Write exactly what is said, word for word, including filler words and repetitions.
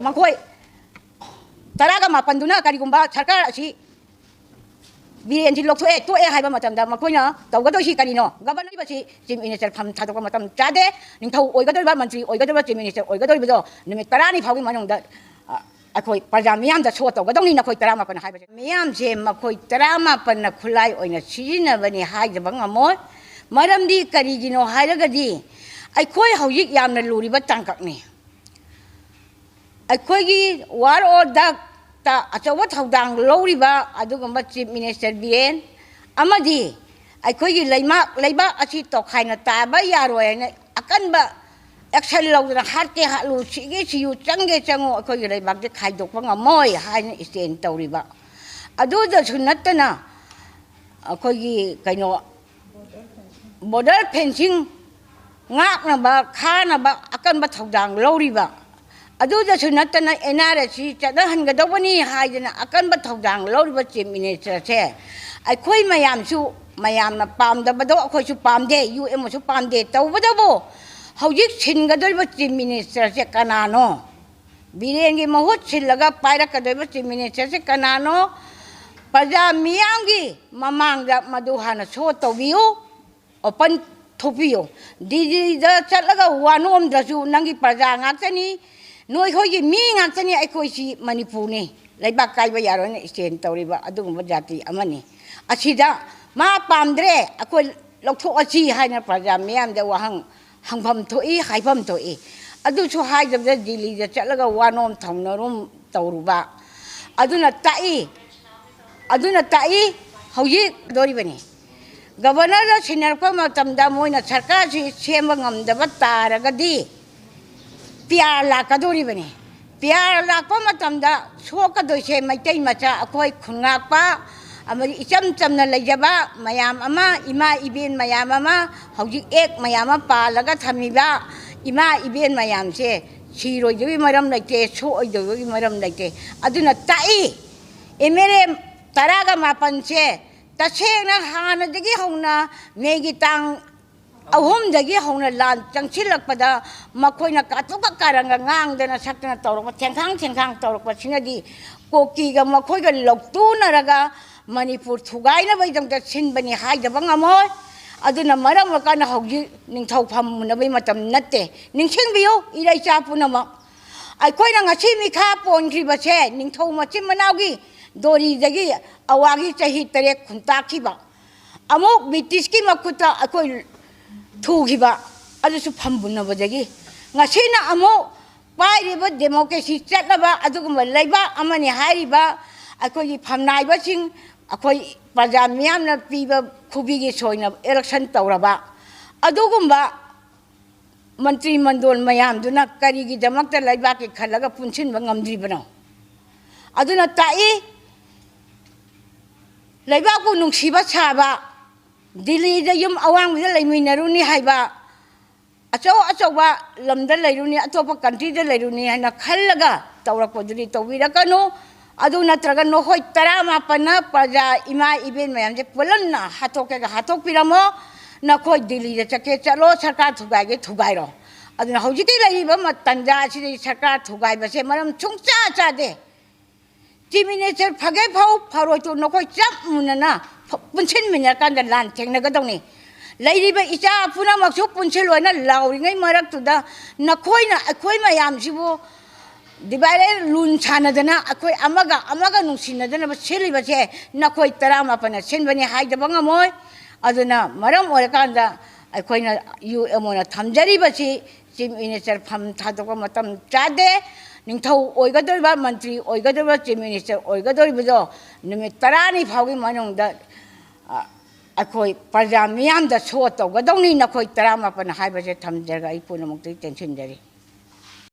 ꯃꯈꯣꯏ ꯇꯔꯥꯒ ꯃꯥꯄꯟꯗꯨꯅ ꯀꯔꯤꯒꯨꯝꯕ ꯁꯔꯀꯥꯔ ꯑꯁꯤ ꯕꯤꯔꯦꯟꯁꯤ ꯂꯧꯊꯣꯛꯑꯦ, ꯇꯣꯛꯑꯦ ꯍꯥꯏꯕ ꯃꯇꯝꯗ ꯃꯈꯣꯏꯅ ꯇꯧꯒꯗꯣꯏꯁꯤ ꯀꯔꯤꯅꯣ? ꯒꯕꯔꯅꯔ ꯑꯁꯤ ꯆꯤꯐ ꯃꯤꯅꯤꯁꯇꯔ ꯐꯝ ꯊꯥꯗꯣꯛꯄ ꯃꯇꯝ ꯆꯥꯗꯦ꯫ ꯅꯤꯡꯊꯧ ꯑꯣꯏꯒꯗꯧꯔꯤꯕ, ꯃꯟꯇ꯭ꯔꯤ ꯑꯣꯏꯒꯗꯧꯔꯤꯕ, ꯆꯤꯐ ꯃꯤꯅꯤꯁꯇꯔ ꯑꯣꯏꯒꯗꯧꯔꯤꯕꯗꯣ ꯅꯨꯃꯤꯠ ꯇꯔꯥꯅꯤ ꯐꯥꯎꯒꯤ ꯃꯅꯨꯡꯗ, ꯑ, ꯑꯩꯈꯣꯏ ꯄ꯭ꯔꯖꯥ ꯃꯤꯌꯥꯝꯗ ꯁꯣ ꯇꯧꯒꯗꯧꯅꯤ ꯅꯈꯣꯏ ꯇꯔꯥꯃꯥꯄꯟ ꯍꯥꯏꯕꯁꯦ꯫ ꯃꯤꯌꯥꯝꯁꯦ ꯃꯈꯣꯏ ꯇꯔꯥꯃꯥꯄꯟꯅ ꯈꯨꯠꯂꯥꯏ ꯑꯣꯏꯅ ꯁꯤꯖꯤꯟꯅꯕꯅꯤ ꯍꯥꯏꯖꯕ ꯉꯝꯃꯣꯏ꯫ ꯃꯔꯝꯗꯤ ꯀꯔꯤꯒꯤꯅꯣ ꯍꯥꯏꯔꯒꯗꯤ ꯑꯩꯈꯣꯏ ꯍꯧꯖꯤꯛ ꯌꯥꯝꯅ ꯂꯨꯔꯤꯕ ꯇꯥꯡꯀꯛꯅꯤ꯫ ꯑꯩꯈꯣꯏꯒꯤ ꯋꯥꯔ ꯑꯣꯔ ꯗꯛꯇ ꯑꯆꯧꯕ ꯊꯧꯗꯥꯡ ꯂꯧꯔꯤꯕ ꯑꯗꯨꯒꯨꯝꯕ ꯆꯤꯐ ꯃꯤꯅꯤꯁꯇꯔ ꯕꯤꯔꯦꯟ ꯑꯃꯗꯤ ꯑꯩꯈꯣꯏꯒꯤ ꯂꯩꯃꯥꯛ-, ꯂꯩꯕꯥꯛ ꯑꯁꯤ ꯇꯣꯈꯥꯏꯅ ꯇꯥꯕ ꯌꯥꯔꯣꯏ ꯍꯥꯏꯅ ꯑꯀꯟꯕ ꯑꯦꯛꯁꯟ ꯂꯧꯗꯅ ꯍꯥꯠꯀꯦ ꯍꯥꯠꯂꯨ, ꯁꯤꯒꯦ ꯁꯤꯌꯨ, ꯆꯪꯒꯦ ꯆꯪꯉꯨ, ꯑꯩꯈꯣꯏꯒꯤ ꯂꯩꯕꯥꯛꯇꯤ ꯈꯥꯏꯗꯣꯛꯄ ꯉꯝꯃꯣꯏ ꯍꯥꯏꯅ ꯏꯁꯇꯦꯟ ꯇꯧꯔꯤꯕ꯫ ꯑꯗꯨꯗꯁꯨ ꯅꯠꯇꯅ ꯑꯩꯈꯣꯏꯒꯤ ꯀꯩꯅꯣ, ꯕꯣꯔꯗꯔ ꯐꯦꯟꯁꯤꯡ ꯉꯥꯛꯅꯕ, ꯈꯥꯅꯕ ꯑꯀꯟꯕ ꯊꯧꯗꯥꯡ ꯂꯧꯔꯤꯕ꯫ ꯑꯗꯨꯗꯁꯨ ꯅꯠꯇꯅ ꯑꯦꯟ ꯑꯥꯔ ꯑꯦꯁ ꯁꯤ ꯆꯠꯅꯍꯟꯒꯗꯧꯕꯅꯤ ꯍꯥꯏꯗꯅ ꯑꯀꯟꯕ ꯊꯧꯗꯥꯡ ꯂꯧꯔꯤꯕ ꯆꯤꯐ ꯃꯤꯅꯤꯁꯇꯔꯁꯦ ꯑꯩꯈꯣꯏ ꯃꯌꯥꯝꯁꯨ, ꯃꯌꯥꯝꯅ ꯄꯥꯝꯗꯕꯗꯣ ꯑꯩꯈꯣꯏꯁꯨ ꯄꯥꯝꯗꯦ, ꯌꯨ ꯑꯦꯝ ꯑꯣꯁꯨ ꯄꯥꯝꯗꯦ꯫ ꯇꯧꯕꯇꯕꯨ ꯍꯧꯖꯤꯛ ꯁꯤꯟꯒꯗꯧꯔꯤꯕ ꯆꯤꯐ ꯃꯤꯅꯤꯁꯇꯔꯁꯦ ꯀꯅꯥꯅꯣ? ꯕꯤꯔꯦꯟꯒꯤ ꯃꯍꯨꯠ ꯁꯤꯜꯂꯒ ꯄꯥꯏꯔꯛꯀꯗꯧꯔꯤꯕ ꯆꯤꯐ ꯃꯤꯅꯤꯁꯇꯔꯁꯦ ꯀꯅꯥꯅꯣ? ꯄ꯭ꯔꯖꯥ ꯃꯤꯌꯥꯝꯒꯤ ꯃꯃꯥꯡꯗ ꯃꯗꯨ ꯍꯥꯟꯅ ꯁꯣ ꯇꯧꯕꯤꯌꯨ, ꯑꯣꯄꯟ ꯊꯣꯛꯄꯤꯌꯨ꯫ ꯗꯤꯜꯂꯤꯗ ꯆꯠꯂꯒ ꯋꯥ ꯅꯣꯝꯗ꯭ꯔꯁꯨ ꯅꯪꯒꯤ ꯄ꯭ꯔꯖꯥ ꯉꯥꯛꯇꯅꯤ, ꯅꯣꯏꯈꯣꯏꯒꯤ ꯃꯤ ꯉꯥꯛꯇꯅꯤ, ꯑꯩꯈꯣꯏꯁꯤ ꯃꯅꯤꯄꯨꯔꯅꯤ, ꯂꯩꯕꯥꯛ ꯀꯥꯏꯕ ꯌꯥꯔꯣꯏꯅ ꯏꯁꯇꯦꯟ ꯇꯧꯔꯤꯕ ꯑꯗꯨꯒꯨꯝꯕ ꯖꯥꯇꯤ ꯑꯃꯅꯤ꯫ ꯑꯁꯤꯗ ꯃꯥ ꯄꯥꯝꯗ꯭ꯔꯦ, ꯑꯩꯈꯣꯏ ꯂꯧꯊꯣꯛꯑꯁꯤ ꯍꯥꯏꯅ ꯄ꯭ꯔꯖꯥ ꯃꯤꯌꯥꯝꯗ ꯋꯥꯍꯪ ꯍꯪꯐꯝ ꯊꯣꯛꯏ, ꯍꯥꯏꯐꯝ ꯊꯣꯛꯏ꯫ ꯑꯗꯨꯁꯨ ꯍꯥꯏꯗꯕꯗ ꯗꯤꯜꯂꯤꯗ ꯆꯠꯂꯒ ꯋꯥꯅꯣꯝ ꯊꯧꯅꯔꯨꯝ ꯇꯧꯔꯨꯕ꯫ ꯑꯗꯨꯅ ꯇꯥꯛꯏ, ꯑꯗꯨꯅ ꯇꯥꯛꯏ, ꯍꯧꯖꯤꯛ ꯗꯣꯔꯤꯕꯅꯤ꯫ ꯒꯕꯔꯅꯔꯗ ꯁꯤꯟꯅꯔꯛꯄ ꯃꯇꯝꯗ ꯃꯣꯏꯅ ꯁꯔꯀꯥꯔꯁꯤ ꯁꯦꯝꯕ ꯉꯝꯗꯕ ꯇꯥꯔꯒꯗꯤ ꯄꯤ ꯑꯥꯔ ꯂꯥꯛꯀꯗꯣꯔꯤꯕꯅꯤ꯫ ꯄꯤ ꯑꯥꯔ ꯂꯥꯛꯄ ꯃꯇꯝꯗ ꯁꯣꯛꯀꯗꯣꯏꯁꯦ ꯃꯩꯇꯩ ꯃꯆꯥ, ꯑꯩꯈꯣꯏ ꯈꯨꯟꯉꯥꯛꯄ ꯑꯃꯗꯤ ꯏꯆꯝ ꯆꯝꯅ ꯂꯩꯖꯕ ꯃꯌꯥꯝ ꯑꯃ, ꯏꯃꯥ ꯏꯕꯦꯟ ꯃꯌꯥꯝ ꯑꯃ, ꯍꯧꯖꯤꯛ ꯑꯦꯛ ꯃꯌꯥꯝ ꯑꯃ ꯄꯥꯜꯂꯒ ꯊꯝꯃꯤꯕ ꯏꯃꯥ ꯏꯕꯦꯟ ꯃꯌꯥꯝꯁꯦ ꯁꯤꯔꯣꯏꯗꯕꯒꯤ ꯃꯔꯝ ꯂꯩꯇꯦ, ꯁꯣꯛꯑꯣꯏꯗꯕꯒꯤ ꯃꯔꯝ ꯂꯩꯇꯦ꯫ ꯑꯗꯨꯅ ꯇꯥꯛꯏ, ꯑꯦꯝ ꯑꯦꯜ ꯑꯦ ꯇꯔꯥꯒ ꯃꯥꯄꯟꯁꯦ ꯇꯁꯦꯡꯅ ꯍꯥꯟꯅꯗꯒꯤ ꯍꯧꯅ ꯃꯦꯒꯤ ꯇꯥꯡ ꯑꯍꯨꯝꯗꯒꯤ ꯍꯧꯅ ꯂꯥꯟ ꯆꯪꯁꯤꯜꯂꯛꯄꯗ ꯃꯈꯣꯏꯅ ꯀꯥꯇꯨꯛꯀ ꯀꯥꯔꯟꯒ ꯉꯥꯡꯗꯅ ꯁꯛꯇꯅ ꯇꯧꯔꯛꯄ, ꯊꯦꯡꯈꯥꯡ ꯊꯦꯡꯈꯥꯡ ꯇꯧꯔꯛꯄꯁꯤꯅꯗꯤ ꯀꯨꯀꯤꯒ ꯃꯈꯣꯏꯒ ꯂꯧꯇꯨꯅꯔꯒ ꯃꯅꯤꯄꯨꯔ ꯊꯨꯒꯥꯏꯅꯕꯒꯤꯗꯃꯛꯇ ꯁꯤꯟꯕꯅꯤ ꯍꯥꯏꯗꯕ ꯉꯝꯃꯣꯏ꯫ ꯑꯗꯨꯅ ꯃꯔꯝ ꯑꯣꯏꯔꯀꯥꯟꯗ ꯍꯧꯖꯤꯛ ꯅꯤꯡꯊꯧ ꯐꯝꯃꯨꯅꯕꯒꯤ ꯃꯇꯝ ꯅꯠꯇꯦ꯫ ꯅꯤꯡꯁꯤꯡꯕꯤꯌꯨ, ꯏꯔꯩꯆꯥ ꯄꯨꯝꯅꯃꯛ, ꯑꯩꯈꯣꯏꯅ ꯉꯁꯤ ꯃꯤꯈꯥ ꯄꯣꯟꯈ꯭ꯔꯤꯕꯁꯦ ꯅꯤꯡꯊꯧ ꯃꯆꯤꯟ ꯃꯅꯥꯎꯒꯤ ꯗꯣꯔꯤꯗꯒꯤ ꯑꯋꯥꯒꯤ ꯆꯍꯤ ꯇꯔꯦꯠ ꯈꯨꯟꯇꯥꯛꯈꯤꯕ, ꯑꯃꯨꯛ ꯕ꯭ꯔꯤꯇꯤꯁꯀꯤ ꯃꯈꯨꯠꯇ ꯑꯩꯈꯣꯏ ꯊꯨꯈꯤꯕ, ꯑꯗꯨꯁꯨ ꯐꯝꯕꯨꯟꯅꯕꯗꯒꯤ꯫ ꯉꯁꯤꯅ ꯑꯃꯨꯛ ꯄꯥꯏꯔꯤꯕ ꯗꯦꯃꯣꯀ꯭ꯔꯦꯁꯤ ꯆꯠꯅꯕ ꯑꯗꯨꯒꯨꯝꯕ ꯂꯩꯕꯥꯛ ꯑꯃꯅꯤ ꯍꯥꯏꯔꯤꯕ ꯑꯩꯈꯣꯏꯒꯤ ꯐꯝꯅꯥꯏꯕꯁꯤꯡ, ꯑꯩꯈꯣꯏ ꯄ꯭ꯔꯖꯥ ꯃꯤꯌꯥꯝꯅ ꯄꯤꯕ ꯈꯨꯕꯤꯒꯤ ꯁꯣꯏꯅ ꯏꯂꯦꯛꯁꯟ ꯇꯧꯔꯕ ꯑꯗꯨꯒꯨꯝꯕ ꯃꯟꯇ꯭ꯔꯤ ꯃꯟꯗꯣꯜ ꯃꯌꯥꯝꯗꯨꯅ ꯀꯔꯤꯒꯤꯗꯃꯛꯇ ꯂꯩꯕꯥꯛꯀꯤ ꯈꯜꯂꯒ ꯄꯨꯟꯁꯤꯟꯕ ꯉꯝꯗ꯭ꯔꯤꯕꯅꯣ? ꯑꯗꯨꯅ ꯇꯥꯛꯏ, ꯂꯩꯕꯥꯛꯄꯨ ꯅꯨꯡꯁꯤꯕ ꯁꯥꯕ, ꯗꯤꯜꯂꯤꯗ ꯌꯨꯝ ꯑꯋꯥꯡꯕꯗ ꯂꯩꯃꯤꯟꯅꯔꯨꯅꯤ ꯍꯥꯏꯕ, ꯑꯆꯧ ꯑꯆꯧꯕ ꯂꯝꯗ ꯂꯩꯔꯨꯅꯤ, ꯑꯇꯣꯞꯄ ꯀꯟꯇ꯭ꯔꯤꯗ ꯂꯩꯔꯨꯅꯤ ꯍꯥꯏꯅ ꯈꯜꯂꯒ ꯇꯧꯔꯛꯄꯗꯨꯗꯤ ꯇꯧꯕꯤꯔꯛꯀꯅꯨ꯫ ꯑꯗꯨ ꯅꯠꯇ꯭ꯔꯒ ꯅꯈꯣꯏ ꯇꯔꯥꯃꯥꯄꯟꯅ ꯄ꯭ꯔꯖꯥ ꯏꯃꯥ ꯏꯕꯦꯟ ꯃꯌꯥꯝꯁꯦ ꯄꯨꯂꯞꯅ ꯍꯥꯠꯇꯣꯛꯀꯦꯒ ꯍꯥꯠꯇꯣꯛꯄꯤꯔꯝꯃꯣ, ꯅꯈꯣꯏ ꯗꯤꯜꯂꯤꯗ ꯆꯠꯀꯦ ꯆꯠꯂꯣ, ꯁꯔꯀꯥꯔ ꯊꯨꯒꯥꯏꯒꯦ ꯊꯨꯒꯥꯏꯔꯣ꯫ ꯑꯗꯨꯅ ꯍꯧꯖꯤꯛꯀꯤ ꯂꯩꯔꯤꯕ ꯃ-, ꯇꯟꯖꯥ ꯑꯁꯤꯗꯗꯤ ꯁꯔꯀꯥꯔ ꯊꯨꯒꯥꯏꯕꯁꯦ ꯃꯔꯝ ꯁꯨꯡꯆꯥ ꯆꯥꯗꯦ꯫ ꯆꯤꯐ ꯃꯤꯅꯤꯁꯇꯔ ꯐꯒꯦ ꯐꯧ, ꯐꯔꯣꯏ ꯇꯣ, ꯅꯈꯣꯏ ꯆꯞ ꯃꯨꯟꯅꯅ ꯐ-, ꯄꯨꯟꯁꯤꯟꯃꯤꯟꯅꯔꯀꯥꯟꯗ ꯂꯥꯟ ꯊꯦꯡꯅꯒꯗꯧꯅꯤ꯫ ꯂꯩꯔꯤꯕ ꯏꯆꯥ ꯄꯨꯝꯅꯃꯛꯁꯨ ꯄꯨꯟꯁꯤꯜꯂꯣꯏꯅ ꯂꯥꯎꯔꯤꯉꯩ ꯃꯔꯛꯇꯨꯗ ꯅꯈꯣꯏꯅ ꯑꯩꯈꯣꯏ ꯃꯌꯥꯝꯁꯤꯕꯨ ꯗꯤꯚꯥꯏꯗꯦꯠ ꯔꯨꯜ ꯁꯥꯟꯅꯗꯅ ꯑꯩꯈꯣꯏ ꯑꯃꯒ ꯑꯃꯒ ꯅꯨꯡꯁꯤꯅꯗꯅꯕ ꯁꯤꯜꯂꯤꯕꯁꯦ ꯅꯈꯣꯏ ꯇꯔꯥꯃꯥꯄꯟꯅ ꯁꯤꯟꯕꯅꯤ ꯍꯥꯏꯗꯕ ꯉꯝꯃꯣꯏ꯫ ꯑꯗꯨꯅ ꯃꯔꯝ ꯑꯣꯏꯔꯀꯥꯟꯗ ꯑꯩꯈꯣꯏꯅ ꯌꯨ ꯑꯦꯝ ꯑꯣꯅ ꯊꯝꯖꯔꯤꯕꯁꯤ ꯆꯤꯐ ꯃꯤꯅꯤꯁꯇꯔ ꯐꯝ ꯊꯥꯗꯣꯛꯄ ꯃꯇꯝ ꯆꯥꯗꯦ꯫ ꯅꯤꯡꯊꯧ ꯑꯣꯏꯒꯗꯧꯔꯤꯕ, ꯃꯟꯇ꯭ꯔꯤ ꯑꯣꯏꯒꯗꯧꯔꯤꯕ, ꯆꯤꯐ ꯃꯤꯅꯤꯁꯇꯔ ꯑꯣꯏꯒꯗꯧꯔꯤꯕꯗꯣ ꯅꯨꯃꯤꯠ ꯇꯔꯥꯅꯤ ꯐꯥꯎꯒꯤ ꯃꯅꯨꯡꯗ, ꯑ, ꯑꯩꯈꯣꯏ ꯄ꯭ꯔꯖꯥ ꯃꯤꯌꯥꯝꯗ ꯁꯣ ꯇꯧꯒꯗꯧꯅꯤ, ꯅꯈꯣꯏ ꯇꯔꯥꯃꯥꯄꯟ ꯍꯥꯏꯕꯁꯦ ꯊꯝꯖꯔꯒ ꯑꯩ ꯄꯨꯝꯅꯃꯛꯇ ꯇꯦꯟꯁꯤꯟꯖꯔꯤ꯫